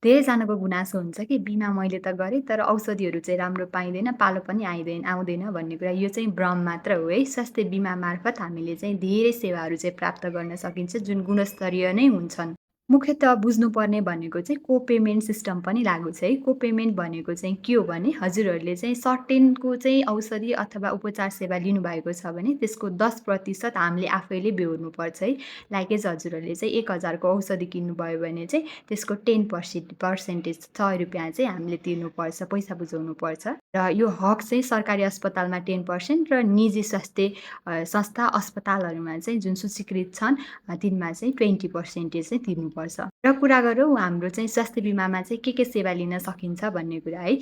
धेरैजनाको गुनासो हुन्छ कि बिमा मैले त गरेँ तर औषधिहरू चाहिँ राम्रो पाइँदैन, पालो पनि आउँदैन भन्ने कुरा यो चाहिँ भ्रम मात्र हो है। स्वास्थ्य बिमा मार्फत हामीले चाहिँ धेरै सेवाहरू चाहिँ प्राप्त गर्न सकिन्छ जुन गुणस्तरीय नै हुन्छन्। मुख्यतः बुझ्नुपर्ने भनेको चाहिँ को-पेमेन्ट सिस्टम पनि लागु छ है। को-पेमेन्ट भनेको चाहिँ के हो भने हजुरहरूले चाहिँ सर्टेनको चाहिँ औषधि अथवा उपचार सेवा लिनुभएको छ भने त्यसको 10% हामीले आफैले बेहोर्नुपर्छ है। लाइक हजुरहरूले चाहिँ 1000 को औषधि किन्नुभयो भने चाहिँ त्यसको 10% ₹100 चाहिँ हामीले तिर्नुपर्छ, पैसा बुझाउनुपर्छ र यो हक चाहिँ सरकारी अस्पतालमा 10% र निजी स्वास्थ्य संस्था अस्पतालहरूमा चाहिँ जुन सूचीकृत छन् तिनमा चाहिँ 20% चाहिँ तिर्नुपर्छ। र कुरा गरौँ हाम्रो चाहिँ स्वास्थ्य बिमामा चाहिँ के सेवा लिन सकिन्छ भन्ने कुरा है।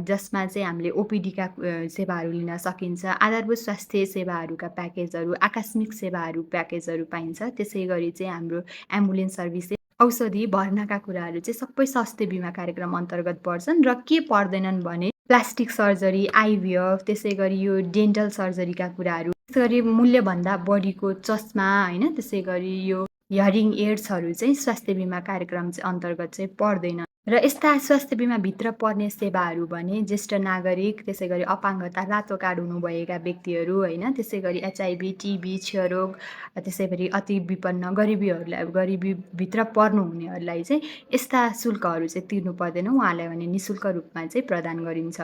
जसमा चाहिँ हामीले ओपिडीका सेवाहरू लिन सकिन्छ, आधारभूत स्वास्थ्य सेवाहरूका प्याकेजहरू, आकस्मिक सेवाहरू प्याकेजहरू पाइन्छ। त्यसै गरी चाहिँ हाम्रो एम्बुलेन्स सर्भिस औषधि भर्नाका कुराहरू चाहिँ सबै स्वास्थ्य बिमा कार्यक्रम अन्तर्गत पर्छन् र के पर्दैनन् भने प्लास्टिक सर्जरी, आइभीएफ त्यसै गरी यो डेन्टल सर्जरीका कुराहरू, त्यसै गरी मूल्यभन्दा बढीको चस्मा होइन, त्यसै गरी यो हियरिङ एड्सहरू चाहिँ स्वास्थ्य बिमा कार्यक्रम चाहिँ अन्तर्गत चाहिँ पर्दैन। र यस्ता स्वास्थ्य बिमाभित्र पर्ने सेवाहरू भने ज्येष्ठ नागरिक, त्यसै गरी अपाङ्गता, रातो कार्ड हुनुभएका व्यक्तिहरू होइन, त्यसै गरी एचआइभी, टिबी, क्षयरोग, त्यसै गरी अति विपन्न गरिबीभित्र पर्नुहुनेहरूलाई चाहिँ यस्ता शुल्कहरू चाहिँ तिर्नु पर्दैन। उहाँहरूलाई भने निःशुल्क रूपमा चाहिँ प्रदान गरिन्छ।